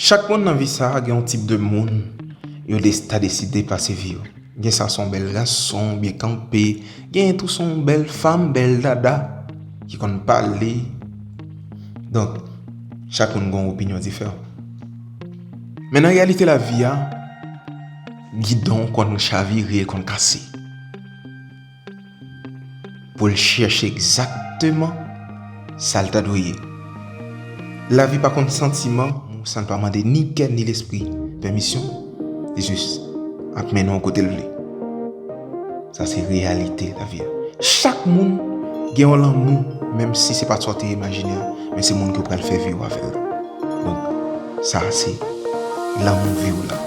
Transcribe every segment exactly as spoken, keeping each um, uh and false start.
Chak moun nan vi sa a gen yon tip de moun yo des- ta deside pase vi yo. Gen sa se yon bèl gason, byen kanpe, gen tou se yon bèl fanm, bèl dada, ki konn pale. Donk, chak moun gen yon opinyon diferan. Men nan reyalite lavi a, gidon konn chavire, konn kase. Pou l chèche egzakteman sa l ta dwe ye. Lavi pa konn santiman, san l pa mande ni kè ni lespri pèmisyon. Li jis ap mennen w kote l vle. Sa se reyalite lavi a. Chak moun gen yon lanmou, menm si se pa sa w te imajine a, men se moun ke w pral fè vi w avè l. Donk, sa se lanmou vi w la.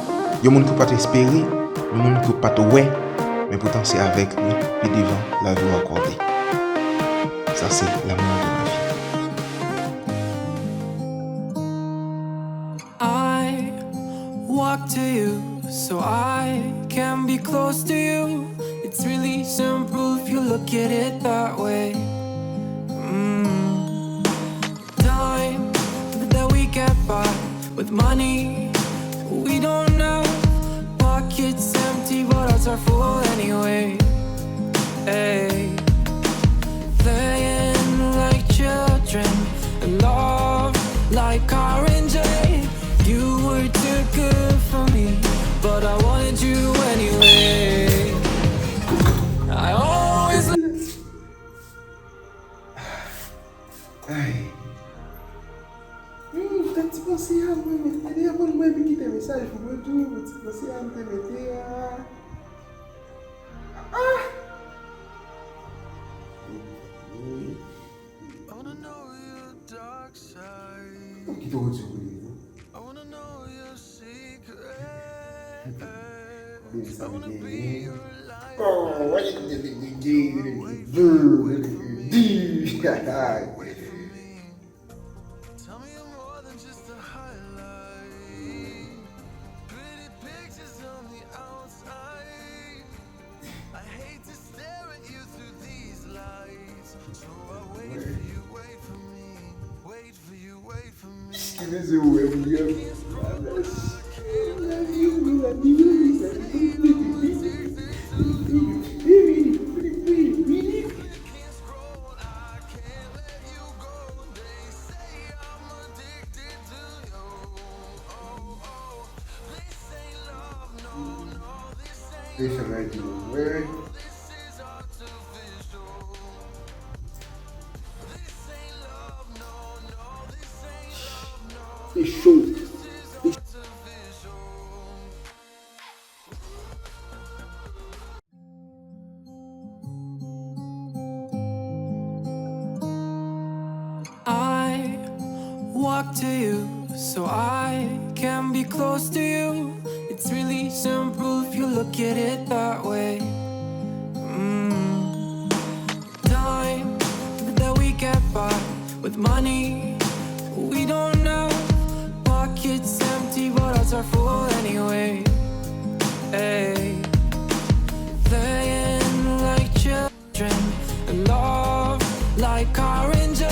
Yon moun ke w pa t espere, yon moun ke w pa t wè, men poutan se avèk li pi devan lavi w akòde. Sa se lanmou de lavi. I walk to you so I can be close to you. It's really simple if you look at it that way. Mm. Time that we can't buy with money we don't know. Pockets empty, but hearts are full anyway. Hey. Playing like children, in love like R and J. You were too good for me, but I wanted you anyway. I always Ay. Hmm, gad ti panse a mwen mete de avan mwen vin kite mesaj pou mwen tou, ti panse a m te mete a. Ah! Mwen kite ou di pou li. Bebe sa m genyen. Oh, why you did it again? Ki bezwen wè m yo. They feel like you were wearing. It's show. I walk to you so I can be close to you. It's really simple if you look at it that way. Mm. Time that we can't buy with money we don't know. Pockets empty, but hearts are full anyway. Hey. Playing like children, in love like R and J.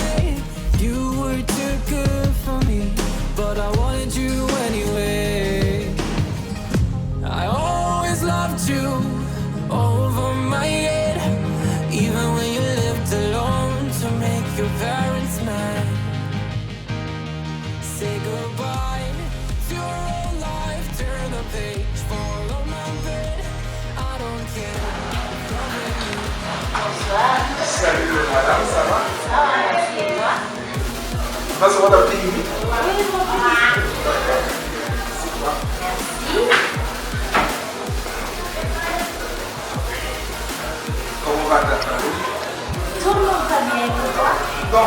You were too good for me, but I wanted you anyway. I always loved you over my head, even when you left alone to make your parents mad. Say goodbye to your old life, turn the page, fall on my bed. I don't care. Salut madame, ça va? Ça va, merci et toi? Pas sur la P I B? Oui, mon pays. D'accord. C'est quoi? Merci. Comment va ta famille? Tout le monde va bien et toi? Bon,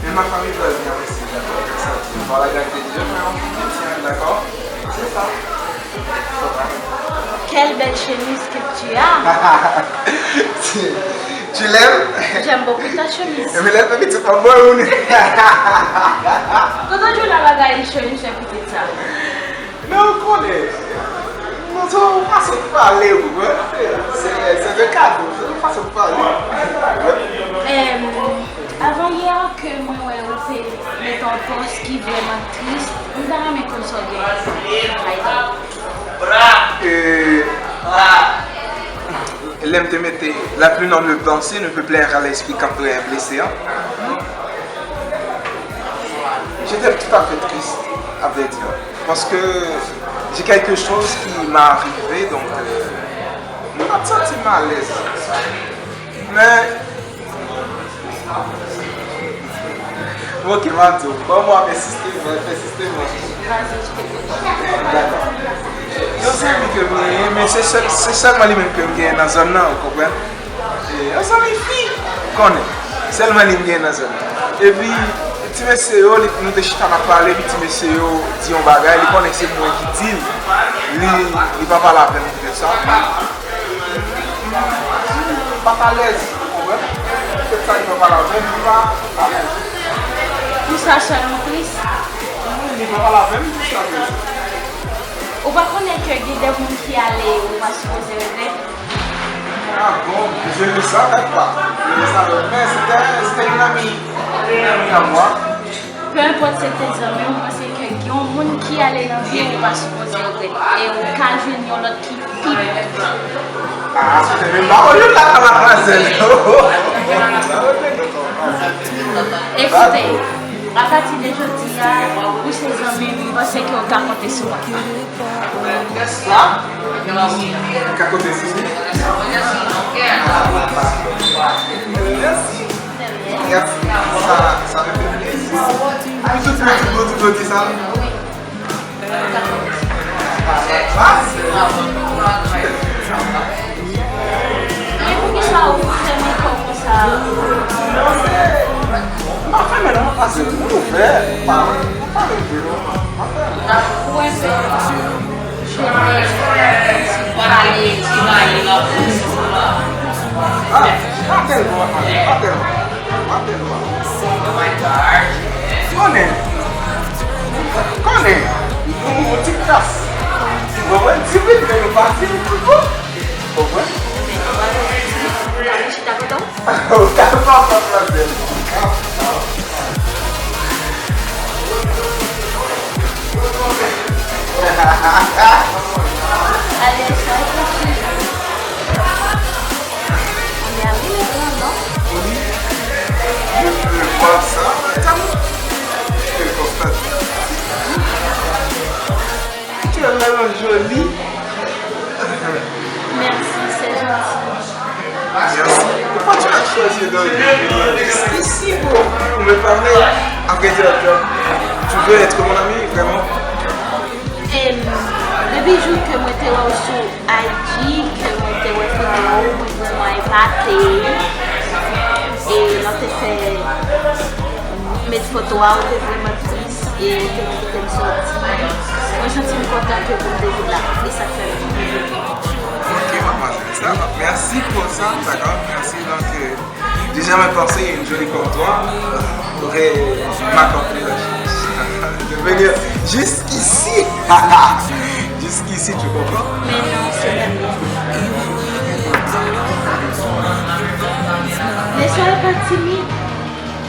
mais ma famille va bien aussi, d'accord? Ça, tu vois la gâté Dieu, mais on se tient, d'accord? C'est ça. Quelle belle chemise que tu as! Tu, tu l'aimes? J'aime beaucoup ta chemise. Mais là, t'as mis tout en bas, on est. Tonton Juna bagay li cho li fè pitit sa. Non, ou konnen. Non, se yon fason de pale, ou konprann? Se, se de kado, se yon fason de pale. Em, avan yè ke mwen wè ou te Mete yon pòs ki vrèman tris. M ta renmen konn sa w gen pou travay la. Euh, lè m te mete La pluie ne peut danser, ne peut plaire à l'esprit quand on est blessé, hein. J'étais tout à fait triste, à vrai dire. Parce que j'ai quelque chose qui m'est arrivé, donc, euh, m pa t santi m alèz. Men, ok, m ap di w, ban mwen ap ensiste, mwen ap ensiste, mwen. Dakò. Yon zanmi ke m genyen, men se sèl, se sèlman li menm ke m genyen nan zòn nan, ou konprann? E, yon zanmi fi, ou konnen. Sèlman li m genyen nan zòn nan. Epi, ti mesye yo, li, nou te chita n ap pale, epi ti mesye yo di yon bagay, li konnen se mwen ki di l. Li, li pa pale avè m poutèt sa. M pa t alèz, ou konprann? Poutèt sa li pa pale avè m, m pa alèz. Pou sa sèl ou tris? Wi, li pa pale avè m, pou sa tris. Ou pa konnen ke gen de moun ki ale, ou pa sipoze regrèt? Ah bon, je ne savais pas. Je ne savais pas. Men se te, se te yon ami, yon ami à moi. Peu importe se te zanmi w, m panse ke gen yon moun ki ale nan vi w, ou pa sipoze regrèt. E ou ka jwenn yon lòt ki pi bon. Ah, se te menm pawòl yo la, la, la, la, la. Ekoute, apati de jodi a, ou se zanmi m, m panse ke ou ka konte sou mwen. Sa? Ou ka konte sou mwen? Mèsi. Mèsi. Sa, sa fè plezi. Ou tout bon, tout bon, tout bon, di sa? Men poukisa ou fèmen kò w konsa? Non, se, m pa fèmen non, m pa fèmen, m ouvè, m pa, m pa rete non, m pa fèmen. Ou enpe jene, pale, travay. Ah, pa tèlman, pa tèlman. Konnen. Konnen. Yon ti kras. Ou konprann? Ti pit, men nou fasil pou tou. Konprann? Ou ta chita kote w? Ou ta pa pran plas de li. Ale, sa e kouchi. Ou gen ami nan non? Wi. Je peux voir ça, madame. Je peux le constater. Tu es vraiment jolie. Merci, c'est gentil. Merci. Pourquoi tu as choisi de venir jusqu'ici pour, pour me parler? Après dire, tu veux être mon ami, vraiment? Em, depi jou ke mwen te wè w sou I G, ke mwen te wè foto w, mwen vrèman epate. E lè w te fè met foto a, ou te vrèman tris e ou te kite m soti. Mwen santi m kontan ke pou m te vin la. E sa k fè m vin. Ok, madmwazèl. Sa va. Merci pour ça, d'accord? Merci, donc, euh, j'ai jamais pensé une jolie comme toi aurait m'accordé la chance de venir jusqu'ici. Jusqu'ici, tu comprends? Men non, se menm non. Men soyez pas timide.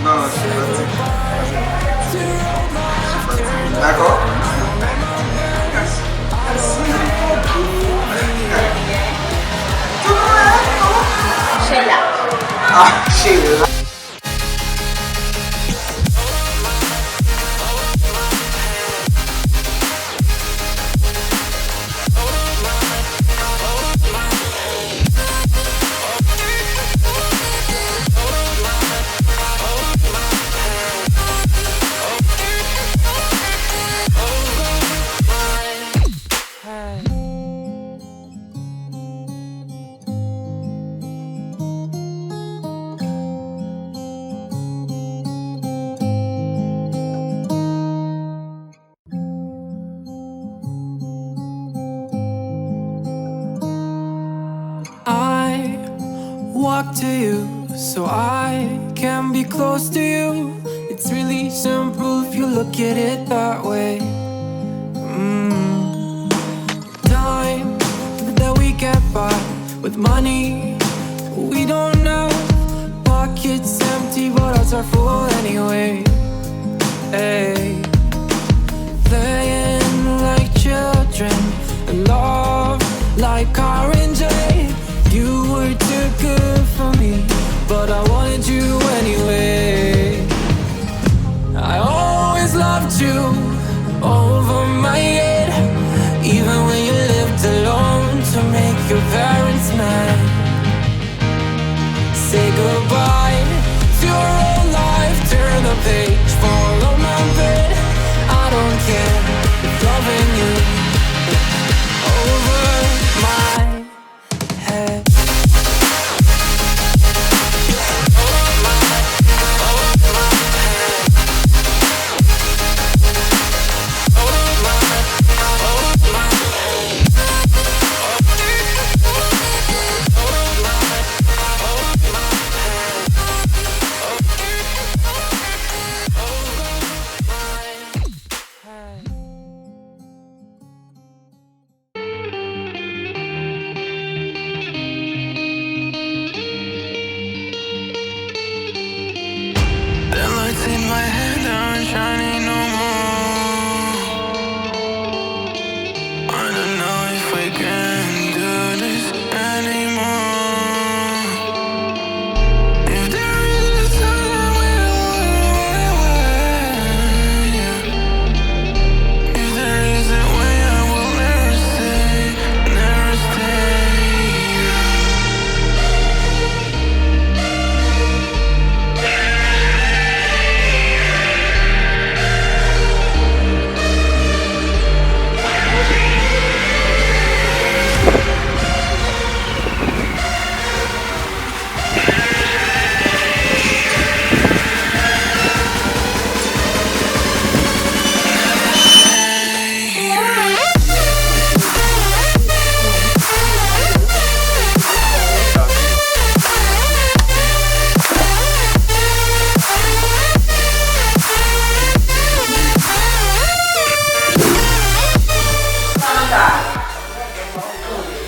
Non, je suis pas timide. Je suis pas timide. D'accord? Merci beaucoup. Sheila. Ah, Sheila. I walk to you so I can be close to you. It's really simple if you look at it that way. Mm. Time that we get by with money we don't know. Pockets empty, but hearts are full anyway. Playing like children, love like R and J. You were too good for me, but I wanted you anyway. I always loved you over my head, even when you lived alone to make your parents mad. Say goodbye to your old life, turn the page, fall on my bed. I don't care if loving you over my head. The lights in my head aren't shining no more. I don't know if we can do this anymore. If there is a time when we were, yeah. If there is a way, I will never stay, never stay.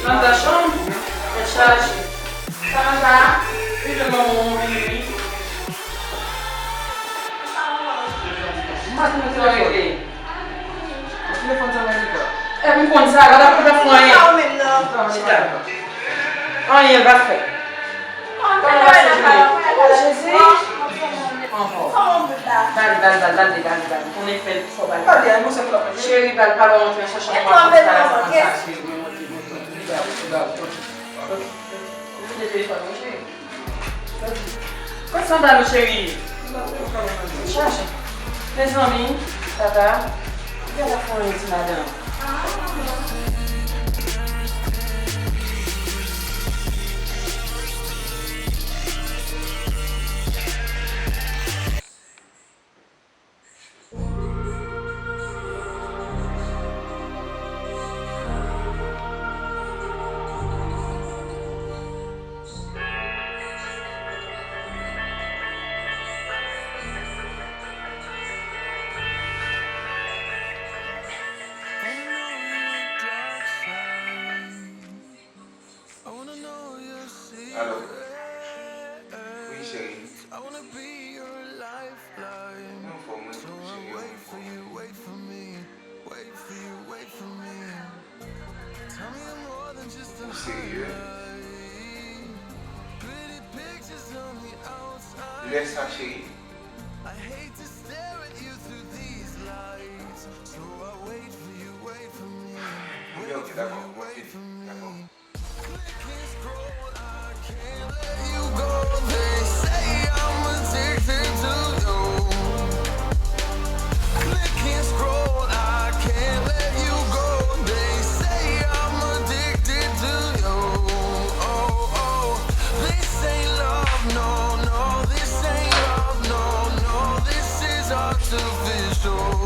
Nan chanm, tèt chaje. Sa va? Wi, men manman, wi, wi. M pa tande telefòn. Telefòn sa, Malika. E, m konn sa, la, la, la, fè anyen. Chita. Anyen pa fè. Kòman w ap fè, Jezi? Anfòm. Bal, bal, bal, bal, bal, bal. Konnen fè l fò, bal. Cheri, bal, pa lè w antre nan chanm, cheri. Mete telefòn ou, cheri. Kot sandal ou, cheri? Chache. Mezanmi, tata, gade fon yon ti madanm. Alo. Wi, cheri. Mwen anfòm, wi, cheri, mwen anfòm. Ou serye? Lè sa, cheri. Ebyen, ok, dakò, ok, dakò. Artificial.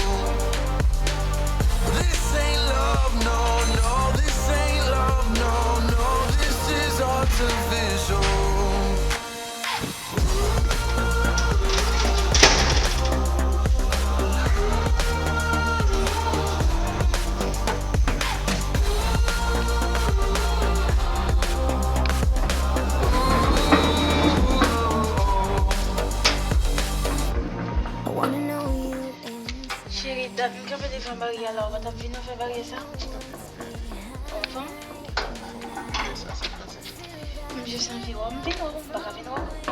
This ain't love, no, no, this ain't love, no, no, this is artificial. Cheri, dat m kanpe devan baryè la, ou pa t ap vin wè baryè sa? Ou t ap vin wè. Ou konn? Lè sa, sa k pase? M jis anvi wè w, m vin wè w, m pa ka vin wè w.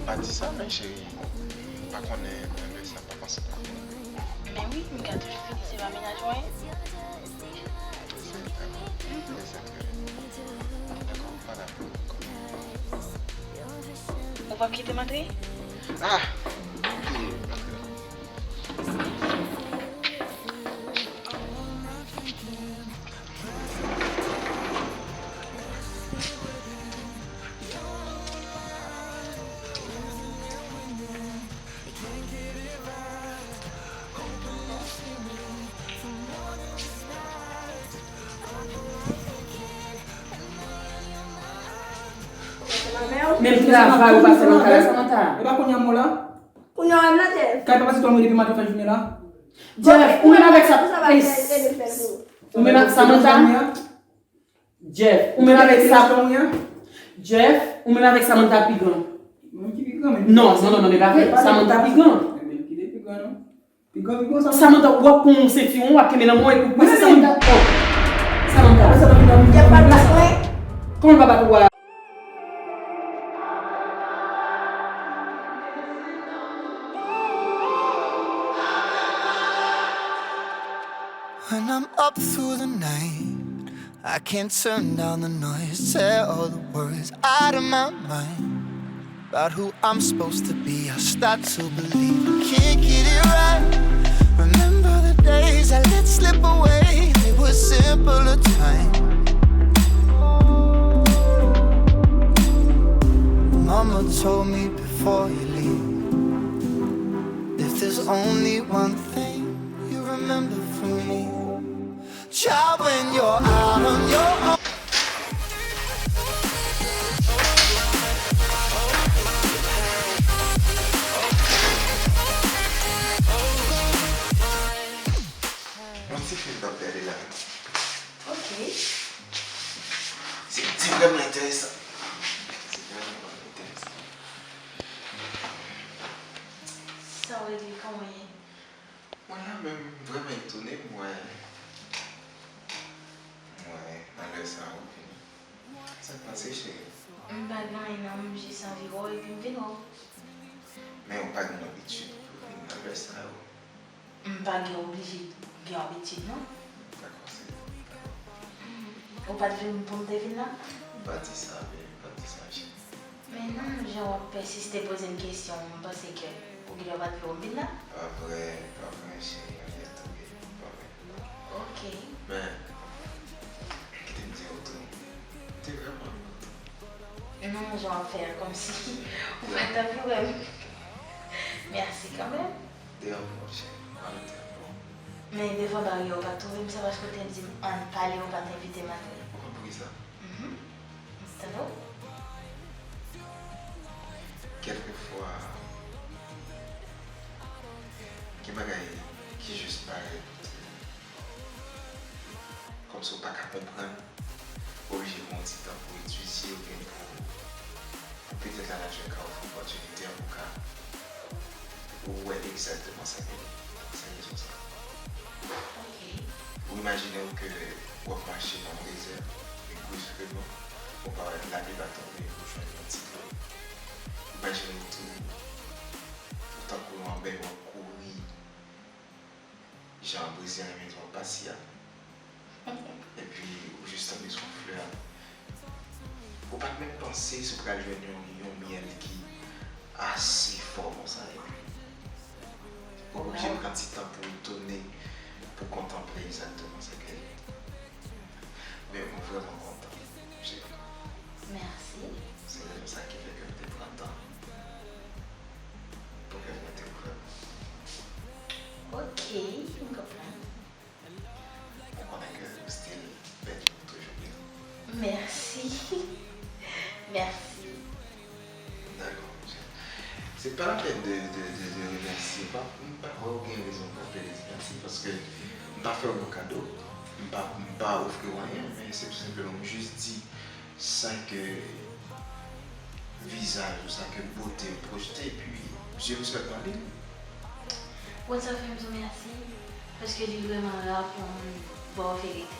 Pa di sa, men cheri, m pa konnen, men lè sa, m pa panse pou vini. Men wi, m ka toujou vini, se pa mennaj mwen. Trè byen, trè byen. Dakò, m pa la pou ankò. Ou p ap kite m antre? Ah! Bliye, antre. Menm travay ou pa fè nan kay la, Samantha. E pa kounye a m la? Kounye a w la, Jeff. Kay pa pase twa mwen depi maten fè jounen la. Jeff, ou menm avèk sa. Ou menm ak Samantha. Jeff, ou menm avèk sa. Jeff, ou menm avèk Samantha pi gran. Mwen ki pi gran, men. Non, non, non, non, men pa vre. Samantha pi gran. Samantha, w ap pran yon sentiwon, w ap kenbe nan men w epi w pase Samantha. Oh. Samantha. Kòman l pa bat ou a? When I'm up through the night, I can't turn down the noise. Tear all the worries out of my mind about who I'm supposed to be. I start to believe I can't get it right. Remember the days I let slip away. They were simpler times. Mama told me before you leave, if there's only one thing you remember from me, child, when you're out on your own. Yon ti fim m ap gade la. Ok. Se, se vrèman enteresan. Se vrèman enteresan. Sa w regle, kòman w ye? Mwen la menm, m vrèman etone m wè, m wè nan lè sa a ou vini. Sa k pase, cheri? M pa gen anyen non, m jis anvi wè w epi m vin wè w. Men ou pa gen abitid pou w vin nan lè sa yo. M pa gen oblije gen abitid non. Dakò, se bon. Ou pa t vle m pou m te vin la? Pa di sa, baby, pa di sa, cheri. Men non, jan w ap pèsiste poze m kesyon, m panse ke ou genlè pa t vle w vin la. Pa vre, pa vre, cheri, anyen tou, baby, pa vre. Ok. Men, kite m di w tou, m te vrèman kontan. Non, jan w ap fè a kòmsi ou pa t anvi wè m. Mèsi kanmenm. Te anvi, cheri, pa mete anvi. Men devan baryè ou pa t twouve m, se paske w te di m ann pale, ou pa t envite m antre. Ou konn poukisa? Mhm. Tande w? Kèlkefwa, gen bagay ki jis parèt kòmsi w pa ka konprann, ou oblije pran yon ti tan pou etidye oubyen pou, pou petèt lanati ka ofri opòtinite an pou ka Ou wè egzakteman sa ki, sa ki rezon sa. Ok. Ou imajine w ke w ap mache nan yon dezè, e bruskeman, ou pa wè lapli pa tonbe, ou jwenn yon ti dlo. Imajine w tou, ou tankou yon anbèy, w ap kouri, jan Brezilyen renmen di w ap pasya. Epi, ou jis tonbe sou yon flè. Ou pa t menm panse si w pral jwenn yon, yon myèl ki ase fò konsa, epi ou oblije pran ti tan pou w etone, pou w kontanple egzakteman sa ke l ye. Men mwen vrèman kontan, cheri. Mèsi. Se rezon sa ki fè ke m te pran tan pou ke mwen te ouvri. Ok, m konprann. Mwen konnen ke ou still bèl, ou toujou bèl. Mèsi. Mèsi. Dakò, monchè. Se pa lapèn de, de, de, de remèsye. Pa, m pa kwè ou gen rezon pou apele di mèsi, paske m pa fè w yon kado, m pa, m pa ofri w anyen, men se tou senpleman m jis di sa ke vizaj ou, sa ke bote ou pwojte, epi je vous souhaite bonne nuit. Ou konn sa k fè m di w mèsi? Paske li vrèman ra pou moun ba w verite.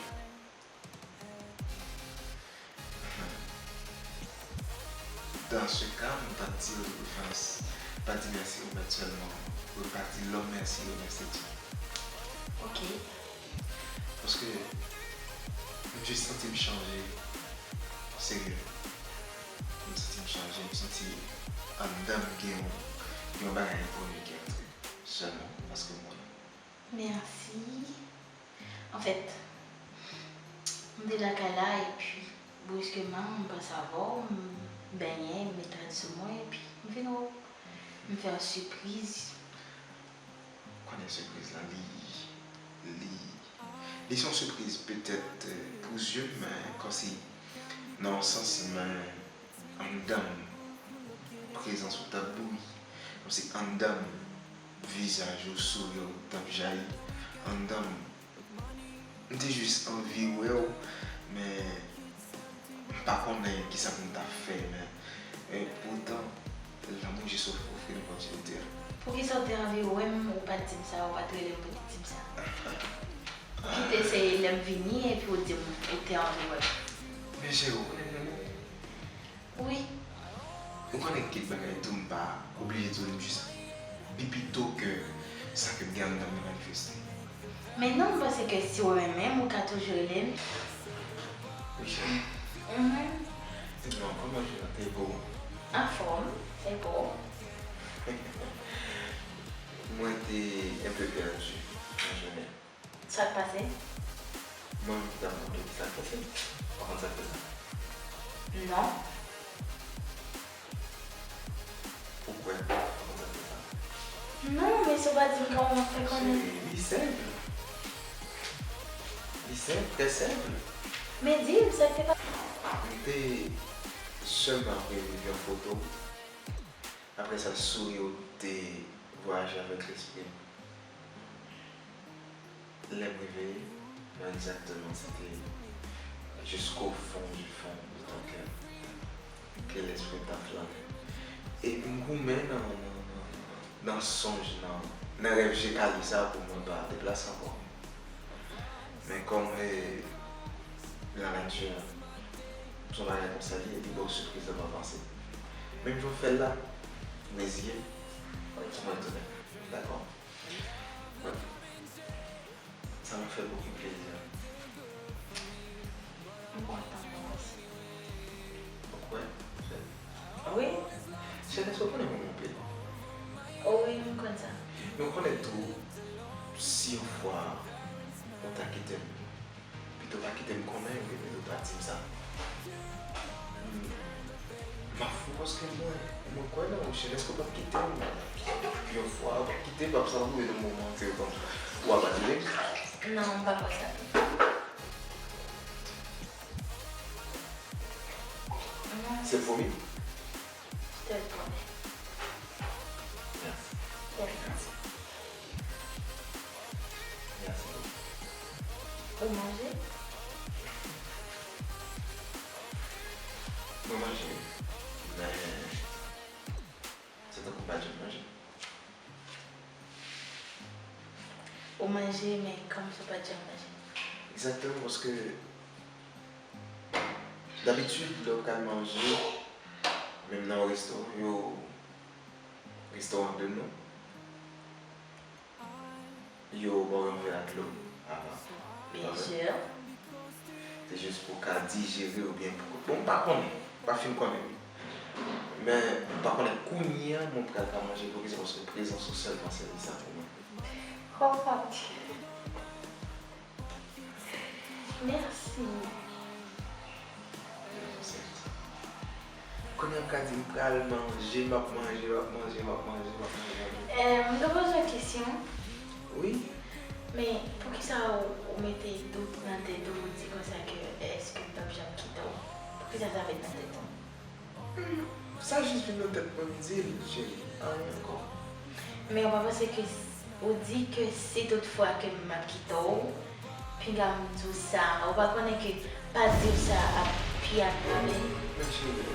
Dans ce cas, mwen t ap di w, Frans, pa di mèsi ou mèt sèlman, ou pa di lòm mèsi, remèsye Dye. Ok. Paske m jis santi m chanje, serye. M santi m chanje, m santi anndan m gen yon, gen yon bagay enpwomye ki antre sèlman paske m konnen. Mèsi. Anfèt, m te lakay la epi briskeman m panse avè w, m benyen, m met rad sou mwen epi m vin wè w. M fè yon sipriz. Konnen sipriz la, li, li, li se yon sipriz petèt pou zye m, men kòmsi nan yon sans, men anndan m, prezans ou t ap bouyi. Kòmsi anndan m, vizaj ou, souri w t ap jayi. Anndan m, m te jis anvi wè w, men m pa konnen kisa pou m ta fè, men, e poutan, lanmou jis ofri m opòtinite a. Poukisa w te anvi wè m, ou pa t di m sa, ou pa t rele m pou w te di m sa? Ou kite se lè m vini epi w di m ou te anvi wè m. Men cheri, ou konnen m renmen w. Wi. Ou konnen kèk bagay tou m pa oblije di w, li jis pi pito ke sa ke m gen anndan m manifeste. Men non, m panse ke si w renmen m, ou ka toujou rele m. Wi, cheri. Mhm. Di m non, kòman jounen an te bo? Anfòm, e bo? Mwen te enpe pèdi nan jounen an. Sa k pase? Mwen menm ki t ap mande w kisa k pase. Ou pa konn sa k fè sa? Non. Ou kwè m pa konn sa k fè sa? Non, men si w pa di m, kòman m ap fè konnen? Cheri, li senp. Li senp, trè senp. Men di m sa k te pase. M te sèlman ap reviv yon foto. Apre sa, souri w te vwayaje avèk lespri m. Lè m reveye, non, egzakteman, se te jusqu'au fond du fond de ton cœur ke lespri m t ap flannen. E m goumen nan, nan, nan, nan sonj, nan, nan rèv je kale sa pou mwen pa deplase ankò. Men kòm, e, lanati se yon bagay konsa li ye, li ba w sipriz anvan panse. Menm jan w fè l la, reziye m, mwen tounen. Dakò? Sa mwen fè bokou plezi. M kontan pou ou osi. Ou kwè? Wi. Cheri, èske w konnen m renmen w anpil? O wi, m konn sa. Men w konnen tou, si yon fwa ou ta kite m, pito pa kite m konnen, epi pito pa di m sa. M ap fou paske mwen, mwen kwè nan ou, cheri, èske w p ap kite m? Yon fwa, w p ap kite m, w p ap sa rive nan moman ke w ap anile m? Non, m pa kwè sa. Se pwomi? Tèl pwomi. Mèsi. Tèl pwomi. Mèsi bokou. Ou manje? Mwen manje, men se tankou m pa janm manje. Ou manje, men kòmsi w pa t janm manje? Egzakteman, paske dabitid, lè w pral manje, menm nan yon restoran, yo, restoran de nou, yo ba w yon vè a dlo avan. Byen si. Se jis pou w ka dijere oubyen pou, bon, m pa konnen, m pa fin konnen wi. Men m pa konnen kounye a mwen pral ka manje, poukisa, paske prezans ou sèlman sèvi sa pou mwen. Oh, papi. Mèsi. Kounye a m ka di m pral manje, m ap manje, m ap manje, m ap manje, m ap manje. Eh, m ka poze w kesyon? Wi. Men poukisa ou, ou mete dout nan tèt ou, ou di konsa ke èske m p ap janm kite w? Poukisa sa fèt nan tèt ou? Hmm, sa jis vin nan tèt mwen, m di l, cheri, anyen ankò. Men ou pa panse ke s-, ou di ke si tout fwa ke m ap kite w, pinga m di w sa, ou pa konnen ke pa di w sa ap pi agrave? Men cheri,